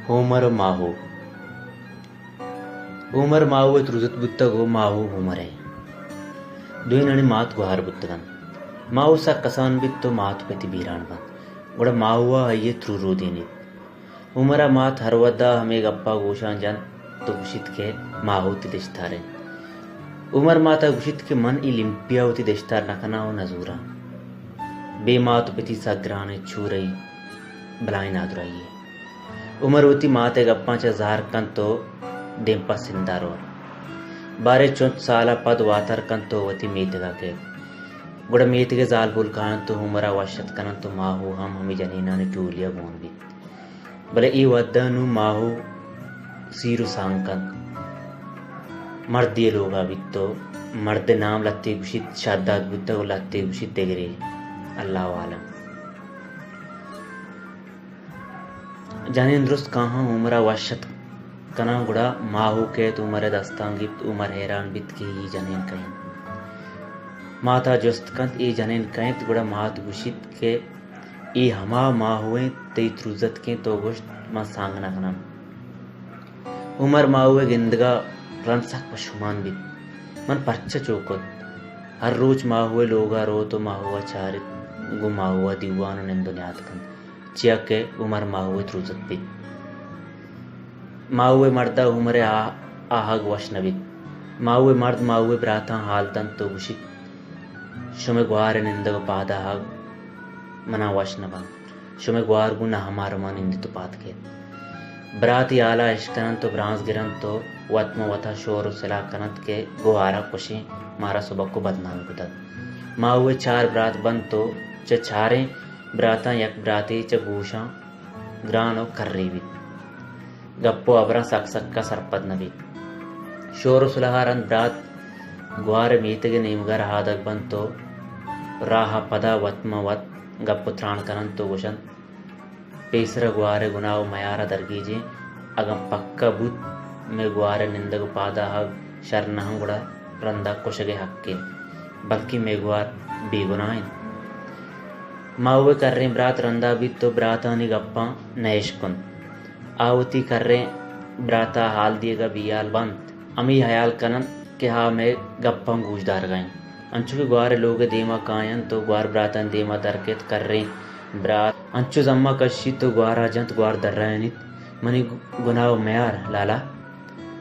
ہومر ءُ ماہو۔ ہومر ماہو ءِ تروزت بوتگ ءُ ماہو ہومر ءِ۔ دوئینانی مات گوہار بوتگ اَنت۔ ماہو سک کسان بیت ءُ مات ءُ پتی بیران بنت، گڑا ماہو ءَ آئی ءِ ترو رودینیت۔ ہومر ءِ مات ہر وھد ءَ ہمے گپ ءَ گوشاں جنت ءُ گوشیت کہ ماہو وتی دشتار اِنت۔ ہومر ءِ مات ءَ گوشیت کہ من اے لمپی ءَ وتی دشتار نہ کناں ءُ نہ زوراں۔ بے مات ءُ پتی سک گران اِنت، چورئی بلاہیں نادراہی یے۔ ہومر وتی مات ءِ گپاں چہ زہر کنت ءُ دیم پہ سندھ ءَ روت۔ باریں چنت سال ءَ پد واتر کنت ءُ وتی میتگ ءَ کیت۔ گڑا میتگ ءِ زالبول کاینت ءُ ہومر ءَ وش اتک کننت ءُ ماہو ہم ہمے جنینانی ٹولی ءَ گون بیت۔ بلے اے وھد ءَ نوں ماہو سیر ءُ سانگ اِنت۔ مردے ءِ لوگ ءَ بیت ءُ مرد ءِ نام لھتے گوشیت شھداد بوتگ ءُ لھتے گوشیت دگرے، اللہ عالم۔ جنین درست کاہاں ہومر ءَ وش اتک کناں، گڑا ماہو کیت ہومر ءِ دستاں گیپت، ہومر حیران بیت کہ اے جنین کئے اِنت۔ مات ءَ جست کنت اے جنین کئے اِنت، گڑا مات گوشیت کہ اے ہما ماہو اِنت تئی تروزتکیں، تو گوشت من سانگ نہ کناں۔ ہومر ماہو ءِ گندگ ءَ رند سک پشومان بیت، من پرچا چو کت؟ ہر روچ ماہو ءِ لوگ ءَ روت ءُ ماہو ءَ چاریت، گوں ماہو ءَ دیوان ءُ نند ءُ نیاد کنت، چیا کہ ہومر ماہو ءِ تروزت بیت۔ ماہو ءِ مرد ءَ ہومر ءِ آ-، آہگ وش نہ بیت۔ ماہو ءِ مرد ماہو ءِ براتاں ہال دنت ءُ گوشیت، شمئے گوار ءِ نندگ ءُ پاد آہگ من ءَ وش نہ بنت۔ شمئے گوار گوں نہ ہمارماں نندیت ءُ پاد کیت۔ برات اے ہال ءَ اشکننت ءُ برانز گرنت ءُ وت ماں وت ءَ شور ءُ سلاہ کننت کہ گوہار ءَ کشیں، مارا سبک ءُ بدنام کتگ۔ ماہو ءِ چار برات بنت ءُ چہ چاریں براتاں یک براتے چہ گوشاں گران ءُ کرے بیت۔ گپ ءُ ہبراں سک سک ءَ سرپد نہ بیت۔ شور ءُ سلاہ ءَ رند برات گوار ءِ میتگ ءِ نیمگ ءَ رہادگ بنت ءُ راہ ءَ پدا وت ماں وت گپ ءُ تران کننت ءُ گوشنت، پیسر ءَ گوار ءِ گناہ ءُ میار ءَ درگیجیں، اگاں پکا بوت مئے گوار ءِ نندگ ءُ پاد آہگ شر نہ اَنت، گڑا رندا کشگ ءِ حق اِنت، بلکیں مئے گوار بے گناہ اِنت۔ ماہو ءِ کریں برات رندا بیت ءُ براتانی گپاں نہ اشکنت۔ آ وتی کریں برات ءَ ہال دیگ ءَ بیہال بنت، ہمے ہیال کننت کہ آ مئے گپاں گوش دارگ ءَ اِنت۔ انچو کہ گوار ءِ لوگ ءِ دیم ءَ کاینت ءُ گوار براتانی دیم ءَ در کیت، کریں برات انچو زمہ کشیت ءُ گوار ءَ جنت، گوار درائینیت، منی گناہ ءُ میار لالا۔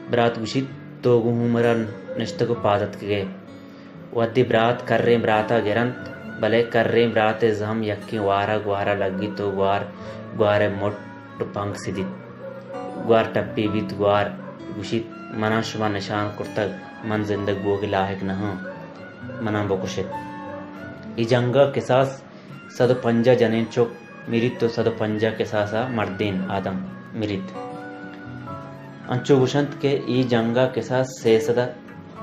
برات گوشیت، تو گوں ہومر ءَ نشتگ ءُ پاد اتکگ ئے۔ وھدے برات کریں برات ءَ گرنت، بلے کریں برات ءِ زہم یکیں وار ءَ گوار ءَ لگیت ءُ گوار، گوار ءِ مٹ ءُ پنگ سدیت۔ گوار ٹپی بیت، گوار گوشیت، مناں شما نشان کرتگ، من زندگ بوگ ءِ لائق نہ آں، مناں بکش ات۔ اے جنگ ءَ کساس سد ءُ پنجاہ جنین چک مریت ءُ سد ءُ پنجاہ کساس ءَ مردین آدم مریت۔ انچو گوشنت کہ اے جنگ ءَ کساس سئے سد ءَ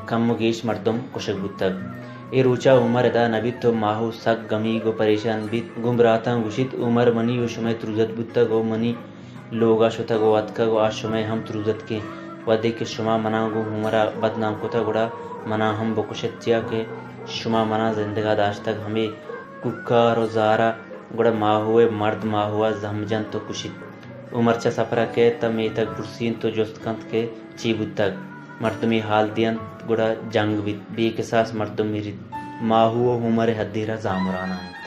کم ءُ گیش مردم کشگ بوتگ۔ اے روچ ءَ ہومر ادا نہ بیت ءُ ماہو سک گمیگ ءُ پریشان بیت۔ گوں براتاں گوشیت، ہومر منی ءُ شمئے تروزت بوتگ ءُ منی لوگ ءَ شتگ ءُ اتکگ ءُ آ شمئے ہم تروزتکیں۔ وھدے کہ شما مناں گوں ہومر ءَ بدنام کتگ، گڑا مناں ہم بکش ات، چیا کہ شما مناں زندگ ءَ داشتگ، ہمے کوکار ءُ زار ءَ۔ گڑا ماہو ءِ مرد ماہو ءَ زہم جنت ءُ کشیت۔ ہومر چہ سپر ءَ کیت ءُ میتگ پرسینت ءُ جست کنت کہ چے بوتگ؟ مردمے ہال دینت، گڑا جنگ بیت، بے کساس مردم مریت۔ ماہو ءُ ہومر ءِ ہدیر ءَ زامران ءَ اِنت۔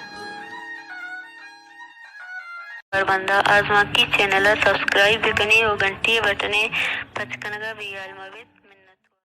کاربندہ آزمانکی چینل ءَ سبسکرائب بہ کن ئے ءُ گھنٹی ءِ بٹن ءِ پچ کنگ ءَ بے ہیال مہ بے ات۔